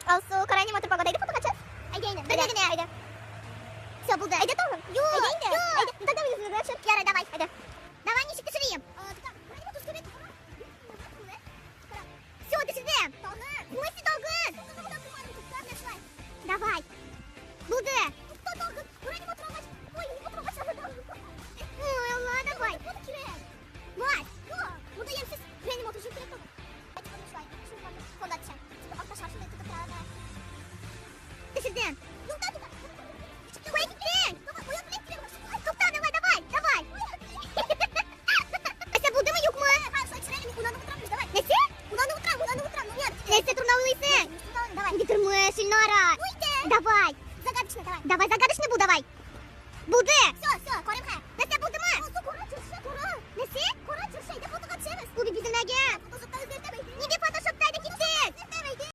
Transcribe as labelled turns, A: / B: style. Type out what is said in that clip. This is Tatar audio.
A: Алсу, кара инде матур погода. Әйдә фотога төш. Әйдә инде. Бергә генә, әйдә. Все, булды. Әйдә тагын. Юк. Әйдә инде. Әйдә. Ну, тогда үзебез төшеп. Ярар, давай. Әйдә. Давай ничек төшерим? Все, төшердем. Тагын. В смысле тагын? Давай. Булды. Ой, Алла, давай. Мать. Монда ямьсез. Реаниматор җир кирәк тагын. Төшердем. Кая киттең? Тукта, давай, давай, давай. Нәрсә булдымы, юкмы? Нәрсә? Нәрсә турында уйлыйсың? Нинди тормыш, Илнара? Давай. Давай, загадочный бул, давай. Булды.